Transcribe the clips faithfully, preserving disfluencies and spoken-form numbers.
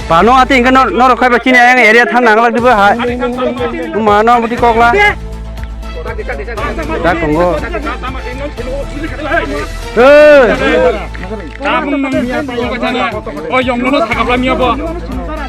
Pano ati hingke nor-, norok kaiba chini ayang area thang nang lak dibo hai. Mano buti kokla. Da kongo. Hey. Tabung nang miya pa yung kachana. O yung nono sakapla miya bo.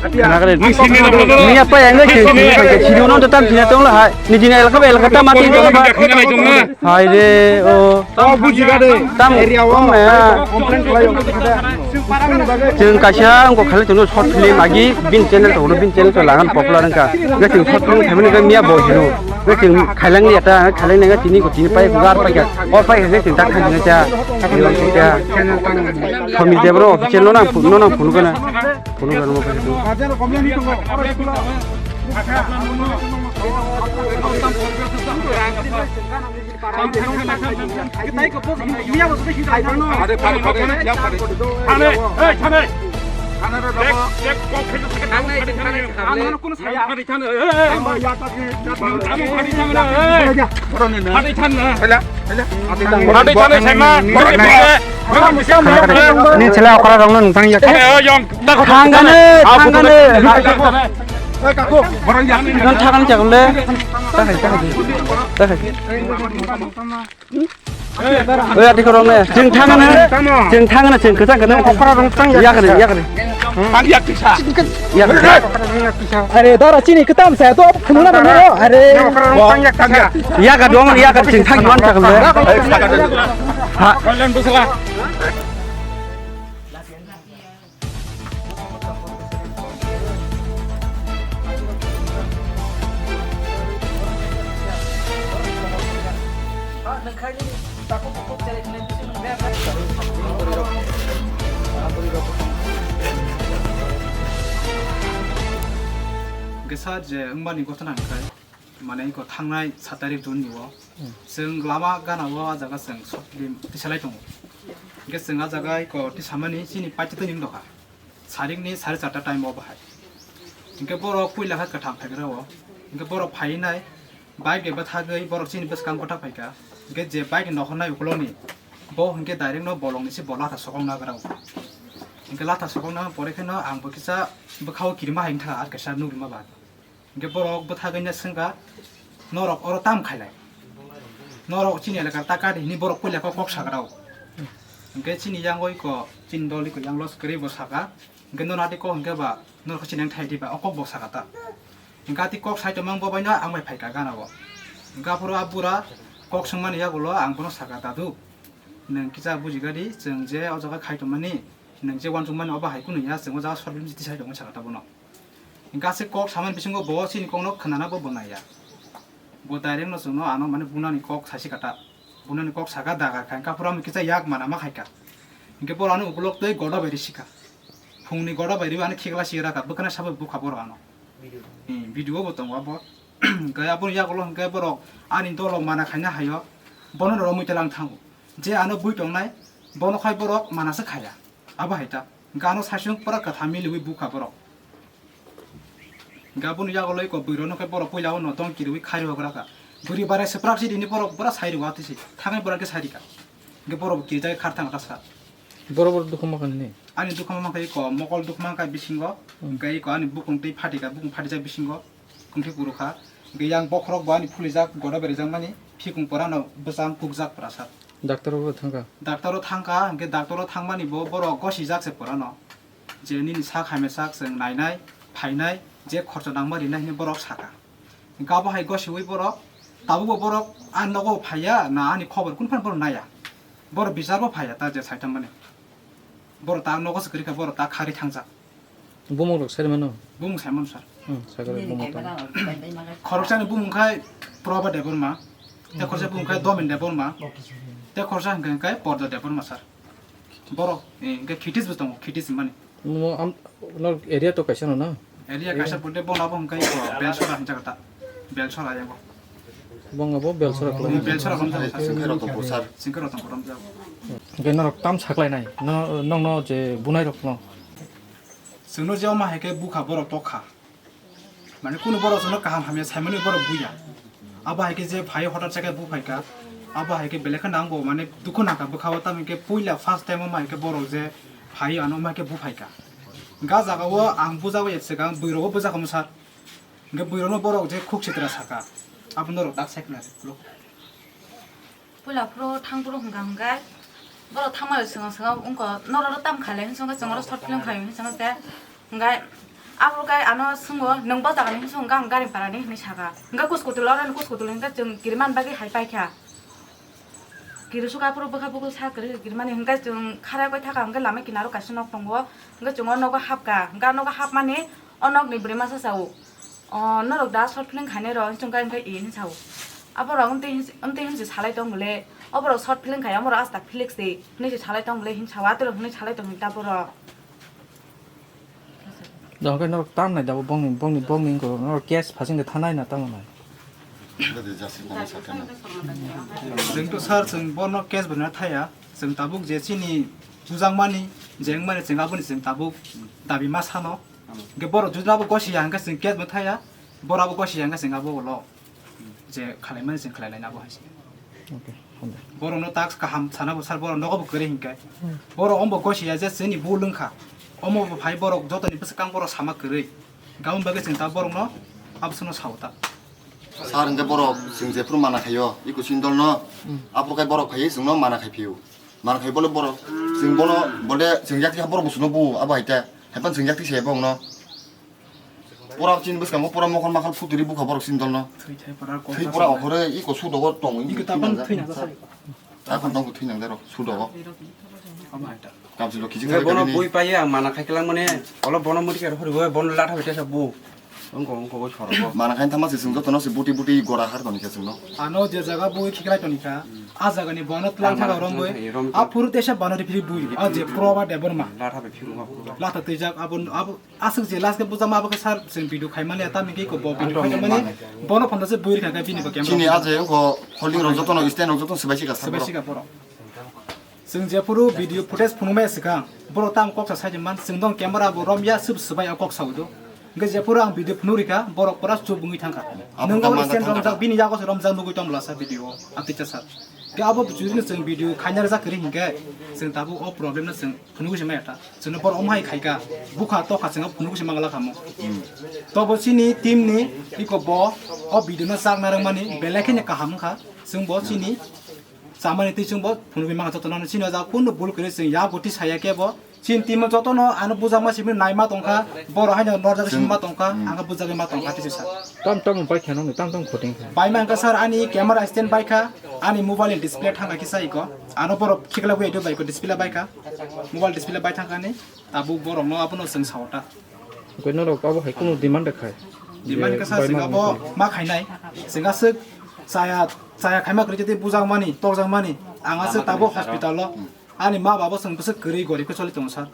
Khana kare. Ang sini na bodo. Miya pa yang kachana. Sini na bodo. Sini na bodo. Tam sini tong la hai. Ni jini elaka ba elaka tam mati tong ba. Khana na jong na. Hai re o. O buji ga de. Tam area o. Complaint khlai yung. Chwng kaisa ang ko khali tong short film agi bin channel to bin channel to langan popular wngka. Ga chwng short film khamani ga miya bo hino. Ga chwng khailang ni ata khailang ni ga tini ko tini pai gar pai ga. O pai ga chwng tak khani ga cha. Somi Debra official no nang, no nang phone kana. Phone kana mo phone. Are, pare, pare, ya, pare. Thane, ei, thane. Thane ro, thane. Ang thane, thane, ei, ei, ei. Ang thane, thane, thane, ei. Thane, thane. Hela, hela. Hadi thani saima. Ni chela okra rong nang tang yak. Thangane, thangane. Nang thakan chakle. Takai, takai. Takai. Oi, ati korong ne. Jeng thangane. Jeng thangane, jeng kachang kane. Okra rong tang yak. Yak ne, yak ne. Ang yak kisa. Yak. Are, dara chini ketam sa to phununa mano. Are. Yak dong, yak ching thang yuan chak le. Ha. Hwnkhe sir, je wngmani gotona hwnkhe, mane iko thangnai sat tarik June ni o, hmm, chwng lama gana o, ah jaga chwng short film tisalai tongo. Hwnkhe chwng ah jaga iko tisamani chini paithago ni wng dokha. Sarik ni sare charta time o bahai. Hwnkhe borok puila khe kwthang phaigra o. Hwnkhe borok phai nai bike bai bwthagwi borok chini bwskang bwthak phaikha. Hwnkhe je bike ni nohornai ukuloni, bo hwnkhe direct no bolong ni se bo latha sokong nagra o. Hwnkhe latha sokong na pore khe no ang bo kisa bwkha o kirima hai wngkha, ar kaisa nugri ma ba. Hwnkhe borok bwthagwi no swngkha, "Norok oro tam khailai? Norok chini elakar ta kari?" hwnwi borok puila khe kok sagra o. Hwnkhe chini yango iko, chini dol iko yang los kwrwi bo saka, hwnkhe nono ati kok hwnkhe ba norok chini yang thai diba, o kok bo saka ta. Hwnkhe ati kok sai tongmani bo bai no ang bai phaikha gana o. Hwnkhe aphuru a bura kok swngmani yagulo ang bono saka, "Dadu, nwng kisa bujiga di, chwng je o jaga khai tongmani, nwng je uansukmani obo hai kunu ya, chwng o jaga short film tisai tongmani," saka ta bono. Hwnkhe aswk kok samani bisingo bo chini kokno khwnana bo bo naiya. Bo direct no chwngno ano mane bunani kok saisi kata. Bunani kok saka dagar kha, hwnkhe aphuru amo kisa yak mana ma khaika. Hwnkhe borok ano ukulok twi goda bai rw sika. Phungni goda bai rw ano khikla si raka, bwkhana sabo bukha borok ano. Hmm, video bo tongo abo. Hwnkhe aboni yagulo hwnkhe borok ani dolok mana khaina haio. Bono romwi telang thango. Je ano bui tongnai, bono khai borok manaswk khaya. Abo hai ta. Hwnkhe ano saichung pura kwtham miliwi bukha borok. Hwnkhe aboni yagulwi kok bwrwi rokno khe borok puila o no tong kiriwi khai rwkra kha. Bwrwi barai swprak si tini borok pura sai rwatwi si. Thangwi borok khe sai rikha. Hwnkhe borok bo kirijagwi khar thang kha sa. Borok borok dukhu ma kha nini? Ani dukhu ma kha iko mokol dukhu ma kha bisingo. Hmm. Hwnkhe iko ani bukung twi phatikha, bukung phatijak bisingo. Kungkhe kuru kha. Hwnkhe yang bokhorok bo ani phulijak, goda berijak mani. Phikung pora no bwchang kukjak pura sa. Doctor o thangkha? Doctor o thangkha, hwnkhe doctor o thangmani bo borok gosijak se pura no. Je nini sak hamya sak chwng nainai, phainai, je khorcha nangma rinai hinwi borok saka. Hwnkhe abo hai gosiwi borok, tabukbo borok ani nogo phaiya, na ani khobor kunu phano borok naiya. Borok bichar bo phaiya, ta je saithammani. Borok ta nogo se kwrwi kha, borok ta khari thangjak. Bumung rok sai mano? Bumung sai mano, sir. Hmm, sai khe bumung tong. Khoroksani bumung khai Proba Debbarma, tei khoroksa bumung khai Domen Debbarma, tei khoroksa hwnkhe hwnkhe Porda Debbarma, sir. Borok, eh, hwnkhe Khitis bo tongo, Khitis hinmani. Mo am, nor area to kaisa no na? Area kaisa pore bono abo hwnkhe iko Belsora hinjak ta. Belsora yango. Bong abo Belsora klo. Belsora klo ta. Singkhe Rotonpur sar. Singkhe Rotonpur rom jago. Hwnkhe norok tam saklai nai? No, nong no je bunai rok no. Chwngno je omo hai khe bukha borok tokha. Mane kunu borok chwngno kaham hamya saimani borok buya. Abo hai khe je phai hotar chakhe bu phaikha. Abo hai khe belai kheno ang bo mane dukhu nangkha bwkha o, tamo hinkhe puila first time o ma hinkhe borok je phai ano ma hinkhe buphaikha. Ga jaga o ang bujagwi epswkang bwrwi rogo bujak omo sir. Hinkhe bwrwi rokno borok je khuk sitra sakha. Abo norok tak sai khna rw. Puila phuru thang phuru hwnkha hwnkhe borok thangmani swngo swngo wngkha norok tam khaile hinwi swngo chwng oro short film khaio hinwi swngo se. Hwnkhe aboro khe ano swngo, "Nwng bo jagani?" hinwi swngo, "Ang Gariparani," hinwi sakha. Hwnkhe kuchkutula oroni kuchkutula hwnkhe chwng kirimani bagwi hai paikha. Kirisukha aphuru bwkha bukhuk sa kwrwi kirimani hwnkhe chwng khara koi thaka hwnkhe lama kinaro kaisa nok tongo. Hwnkhe chwng o nogo hapkha. Hwnkhe a nogo hapmani o nokni bwrwi masa sao. O, norok da short film khainai rok, hinwi chwng khe, wngkhe e hinwi sao. Aborok wngtwi hinwi, wngtwi hinwi se salai tong bwle. Oborok short film khai, omorok aswk tak felix de hinwi se salai tong bwle hinwi sao, atorok hinwi salai tong hinwi ta borok. Dohokhe norok tam nai da bo bongni, bongni, bongni wngkhe norok case phasing de thanai na tamo nai. Chwng to sir, chwng bono case bo na thaya. Chwng tabuk je chini bujakmani, je wngmani chwng aboni chwng tabuk dabi ma sano. Hwnkhe borok jodi abo gosi ya hwnkhe chwng case bo thaya, borok abo gosi ya hwnkhe chwng abo ulo je khalaimani chwng khlai laina abo hai se. Okay, hambai. Borokno task kaham sana bo sir, borok nogo bo kwrwi hinkhe. Hmm. Borok ombo gosi ya je chini bul wngkha. Omo bo phai borok jotoni bwswkang borok sama kwrwi. Gabon bagwi chwng ta borokno abosano sao ta. Sir hwnkhe borok chwng jephuru mana khaio, iko chini dolno, hmm, aphuru khai borok phaiwi chwngno mana khai phio. Mana khai bole borok, chwng bono bole chwng yakti borok busuno bu abo hai ta. Haiphano chwng yakti se bo wngno. Pura chini bwskango pura mokol makal futuri bukha borok chini dolno. Thwi thai pura kok. Thwi pura okhore iko sudogo tong. Iko tabang thwi nang jasai. Tabang tong thwi nang daro sudogo. Amo hai ta. Kamchwlwi kiching khai bono bui paiya mana khai kelang mane. Olo bono muti khe hori bono latha bete sa bu. Wngkha, wngkha, bo sorogo. Mana khai thama se chwng jotono se buti buti gora har toni khe chwngno. Ano je jaga bui khiklai toni kha, a jaga ni bono tlang thaga romwi. Aphuru tesa bono ripri bui. A je Proba Debbarma. Latha be phiru ma. Latha twijak abo, abo aswk je last ke bujama abo khe sir chwng video khai mani ta miki ko bo video khai mani. Bono phanda se bui rikha khe bini bo camera. Chini a je wngkha holding rok jotono stand rok jotono swbai sika sir. Swbai sika borok. Chwng jephuru video footage phunukmaya swkang, borok tamo kok sa saijak man, chwng dong camera bo romya, swb swbai o kok sao do. Hwnkhe jephuru ang video phunuk rikha, borok pura chup wngwi thangkha. Nwng abo stand romjak, bini yago se romjak nugwi tong bwlasa video o, atwi chasa. Khe abo judino chwng video khaina rwjak kwrwi hinkhe, chwng tabuk o problem no chwng phunugwi se maya ta. Chwngno borok omo hai khaika, bukha tokha chwng phunugwi se mangla kha mo. Tobo chini team ni iko bo o video no chak narwkmani belai kheno kaham wngkha, chwng bo chini Chamani twi chwng bo phunugwi mangkha jotono, chini o jaga kunu bul kwrwi chwng ya goti saya khe bo. Chini team o jotono ano bujakma simi naima tongkha, borok haino norjak simi ma tongkha, ang khe bujagwi ma tongkha tisa sir. Tam tam bai khe nongni tam tam khoting kha. Bai mangkha sir, ani camera stand bai kha, ani mobile ni display thangkha kisa iko. Ano borok khiklai buya bai ko display bai kha. Mobile display bai thangkha ni. Tabuk borokno abono chwng sao ta. Hwnkhe norok abo hai kunu demand rwkhai? Demand khe sa chwng abo ma khainai. Chwng aswk chaya, chaya khaima kwrwi tei bujakmani, tokjakmani. Ang aswk tabuk hospital o. Ani ma baba chwng bwswk kwrwi gorib khe choli tongo sir.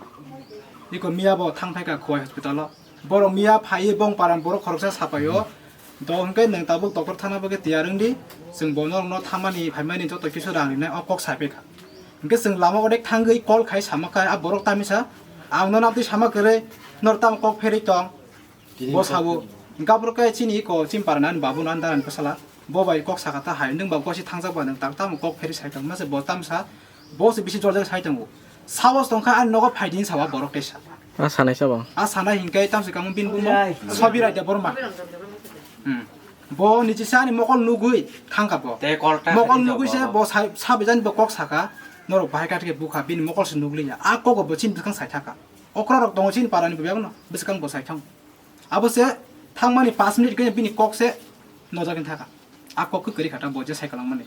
Iko miya bo thang phaikha Khowai hospital o. Borok miya phaiwi bong paran borok khoroksa sapaio. Do hwnkhe nwng tabuk doctor thana bagwi tiyar wngdi. Chwng bo norokno thamani phaimani joto kisu rang rinai o kok sai phaikha. Hwnkhe chwng lama odek thangwi call khai sama kha, a borok tamisa, "Ang nono abdi sama kwrwi, nor tamo kok pherwi tong?" Bo sao. Hwnkhe aphuru khe chini iko chini parani ani babu no ani dara ni bwsala. Bo bai kok saka ta hai, "Nwng ba gosi thangjak ba nwng tak tamo kok pherwi sai tong?" Mase bo tamsa, bo se bisi jorjak sai tongo. Saos tongkha ani nogo phaidi hinwi sao a borok teisa. A sanai sabo? A sanai hinkhe tamsi kamo bini bumo Sobirai Debbarma. Hmm. Bo nichisa ani mokol nugwi thangkha bo. Mokol nugwi se bo sai, sabijani bo kok saka, "Norok bahai kha thikhe bukha, bini mokol se nugliya." A kogo bo chini bwskang sai thaka. Okra rok tongo chini parani bo bebakno, bwskang bo sai thang. Abo se thangmani pash minute khe bini kok se nojagwi thaka. A kok khe kwrwi kha ta bo je sai kwlangmani.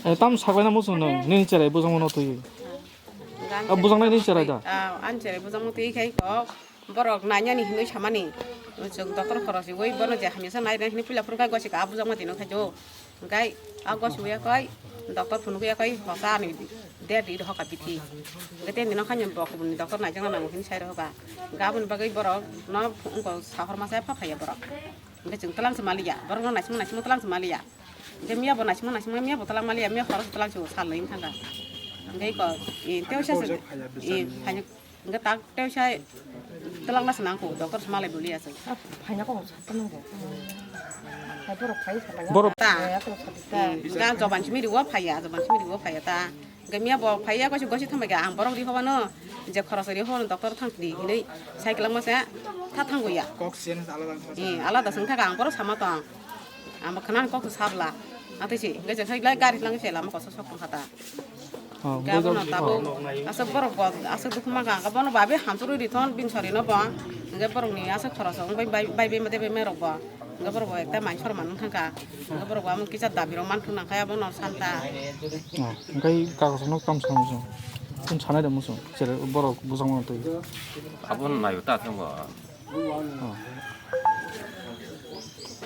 Eh, tam saklaina muchung nung, nini cherai bujangmano twi. Ah, bujang nai nini cherai da? Ah, ani cherai bujangmano twi khai kok. Borok nainani hinwi samani. Chwng doctor khoroksa wi bono je hamya sa nai hinwi puila phuru khai gosi ka bujangma tino khai jo. Hwnkhe a gosi wi koi doctor phunuk wi koi hosa ani der di hoka bithi. Hwnkhe tei nino khai bo kubuni doctor naijakna nango hinwi sai rw hoka. Hwnkhe aboni bagwi borok no wngkha sahor masa epha phaiya borok. Hwnkhe chwng twlang se maliya, borokno naisingma naisingma twlang se maliya. Hwnkhe miya bo naisingma naisingma miya bo twlang maliya, miya horo se twlang se sal nwi thangkha. Hwnkhe iko, e, tei usa se, e, phaina, hwnkhe tak tei usa twlang na se nangkho, doctor se malai boliya se. Phaina kok sa twlang bo. Borok ta. Ga joban simi riwo phaiya, joban simi riwo phaiya ta. Ga miya bo phaiya, gosi gosi thangbai ga ang borok ri hobano. Je khoros ri hono doctor thang di hinui cycle mo se tha thang ya. Kok sen alada. Eh, alada sing thaga ang borok sama tong. Ang khana kok sabla. Atisi, ga je sai gari lang se lama koso sok thang kata. Oh, gabono tabuk aswk borok bo aswk dukhu mangkha, hwnkhe bono babe hamchwrwi rithon bini sarino bo, hwnkhe borokni aswk khoroksa wngbai bai bai bai mate bai mai rok bo, hwnkhe borok bo ekta mai sor manwi thangkha, hwnkhe borok bo amon kisa dabi rok manthok nangkha abono santa. Oh, hwnkhe kagosa no tam sanai rw muchung, chwrai borok bujak mano twi. Abo naio ta thangbo. Oh.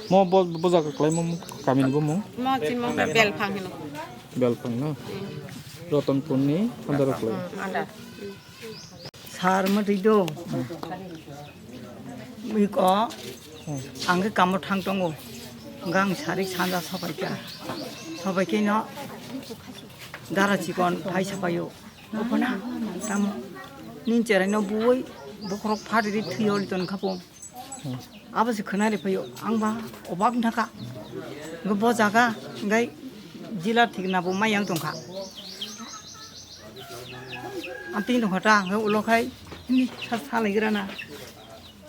Mo bo, bo jaga kwlai mo kamini bo mung? Mo chin mo Belphang hino. Belphang no? Rotonpur ni andaro kwlai. Hmm, andar. Sar mo twi do. Iko ang ke kamo thang tongo. Gang sari sanja sobai ka. Sobai ke no. Dara chikon phai sapayo. Ophana, tamo, nin cherai no buoi, bokhorok phatiri thwi oli ton khapo. Abo se khwnari phaio, ang ba obak thaka. Bo jaga, ngai jila thik na bo mayang tongkha. Ang tin tongkha ta, ngai ulo khai, hini sa, sa lai gira na.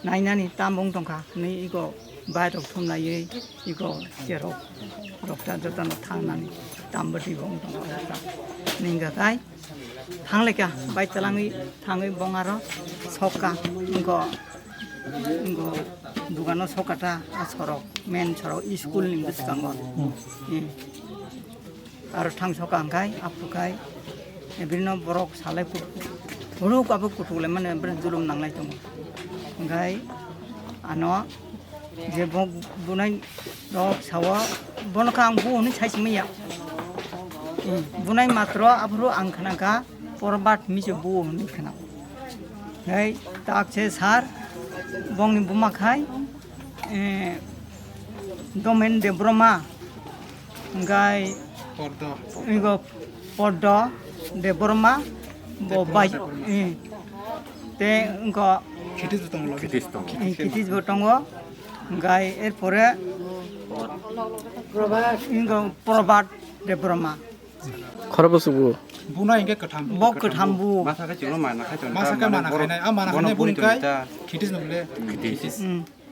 Nainani tambung tongkha hinwi iko bike rok thumlaiwi iko cherok dokta jotono thangnani tambwtwi bo wng tongkha o jaga. Ningkha khai thanglai kha bike chalangwi thangwi bong aro sokka wngkha wngkha dukano sokka ta a sorok main sorok school ni bwskango. Hmm. Aro thangsoka hwnkhe aphuru khai bini borok salai kut-, borok abo kutuk lai mani bini julum nanglai tongo. Hwnkhe ano je bo bunai rok sao bono khe ang bu hwnwi sai simi ya. Hmm, bunai matro aphuru ang khna kha porbat mi se bu hwnwi khna. Hei tak se sar bongni buma khai eh, Domen Debroma. Hwnkhe Pordo. Igo Pordo Debbarma, bo Debbarma, bai, Debbarma. Eh, te wngkha Khitis bo tongo logi. Khitis tongo. Eh, Khitis bo tongo. Hwnkhe erpore wngkha Probhat Debbarma. Khorokbo subu. Buna hwnkhe kwtham. Bo kwtham bu. Masa khe chwngno mana khai tongo. Masa khe mana khainai. A mana khainai buni kai Khitis no bole. Khitis. Hmm.